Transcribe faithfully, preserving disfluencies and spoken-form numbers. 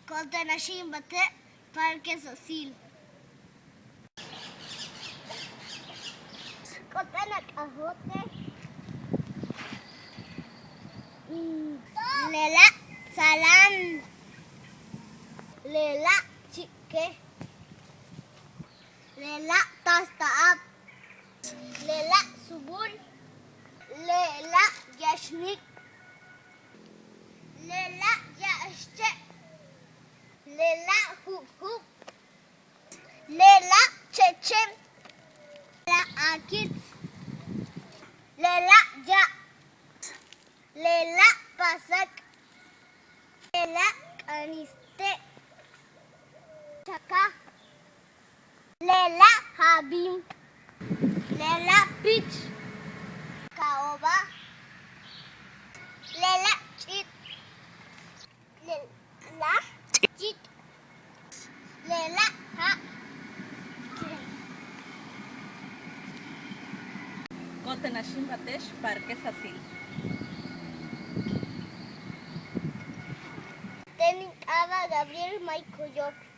Ko'oten a xíimbate' Parque Sasil. Ko'oten a k'ajóote'. Lela' tsalan. Lela' chi'ike'. Lela' tasta'ab. Lela' subul. Lela' yaxnik. Lela' ya'axche'. Lela' jubjub. Lela' che'chen. Lela' akits. Lela' ya'. Lela' pasak. Lela' k'aniste'. Chakaj. Lela' jabim. Lela' pich. Caoba. Lela' ch'it. Lela' ch'it. Lela' ja'. Ko'oten a xíimbate' Parque Sasil. Ten in k'aaba' Gabriel May Coyot.